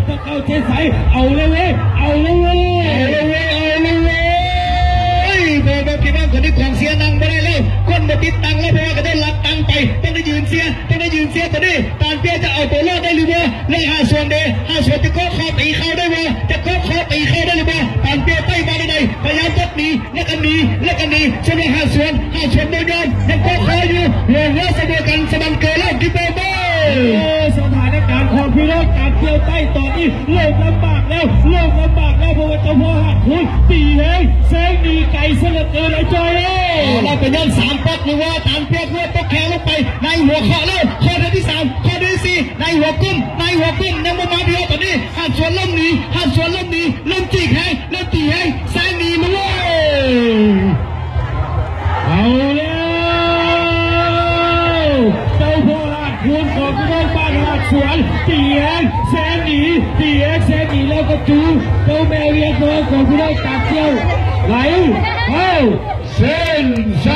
ຕ້ອງເຂົ້າໃຈໃສ່ ເອົາເລີຍເວີຍ ເອົາເລີຍເວີຍ ເອົາເລີຍເວີຍ ເອົາເລີຍເວີຍ. ໂອ້ຍ ພໍ່ແມ່ພີ່ນ້ອງ ຕອນນີ້ກອງເຊຍນັ່ງບໍ່ໄດ້ແລ້ວ ຄົນບໍ່ຕິດຕັງແລ້ວ ເພາະວ່າເຂົາເຈົ້າລັກຕັງໄປ ຕ້ອງໄດ້ຢືນເຊຍ ຕ້ອງໄດ້ຢືນເຊຍ. ຕອນນີ້ຕານເປຍຈະເອົາຕົວລອດໄດ້ຫຼືບໍ່ ແລະ ຫາດສວນເດ ຫາດສວນຈະເກາະຄໍຕີເຂົ້າໄດ້ບໍ່ ຈະເກາະຄໍຕີເຂົ້າໄດ້ຫຼືບໍ່. ຕານເປຍໄຕ່ມາໄດ້ໃດ ພະຍາຍາມຕົບໜີ ແລ້ວກໍໜີ ແລ້ວກໍໜີ ສ່ວນຫາດສວນ ຫາດສວນບໍ່ຍອມ ຍັງເກາະຄໍຢູ່. ເຮືອເຮືອສະເໝີກັນ ສະບັນເກີແລ້ວ ກິນເບີເບີ. ໂອ້ ສະຖານະການຂອງພີ່ນ້ອງຕານເປຍໃຕ້ຕອນນີ້ ເລີ່ມລຳບາກແລ້ວ ເລີ່ມລຳບາກແລ້ວ ເພາະວ່າເຈົ້າພໍ່ຫາດຄູນຕີແຮງ ແຊງໜີໄກຊະເຫຼືອເກີນ ໄອ້ຈ້ອຍເອີຍ. ເອີ ເຮົາໄປຍ້ອນສາມປັອກ ຫຼືວ່າຕານເປຍຄືຕົກແຂງລົງໄປ ໃນຫົວເຄາະແລ້ວ ເຄາະເທື່ອທີສາມ ເຄາະເທື່ອທີສີ່ ໃນຫົວກຸ້ມ ໃນຫົວກຸ້ມ ຍັງບໍ່ມາເທື່ອ. ຕອນນີ້ຫາດສວນເລີ່ມໜີ ຫາດສວນເລີ່ມໜີ ເລີ່ມຈີກແຮງ ເລີ່ມຕີແຮງ ແຊງໜີມາເວີຍ. ເອົາແລ້ວ ເຈົ້າພໍ່ຫາດຄູນຂອງພີ່ນ້ອງບ້ານຫາດສວນ ຕີແຮງ ແຊງໜີ ຕີແຮງ ແຊງໜີ ແລ້ວກໍຈູ ເຈົ້າແມ່ວຽນທອງຂອງພີ່ນ້ອງຕາດກ້ຽວ ໄຫຼເຂົ້າເສັ້ນໄຊ.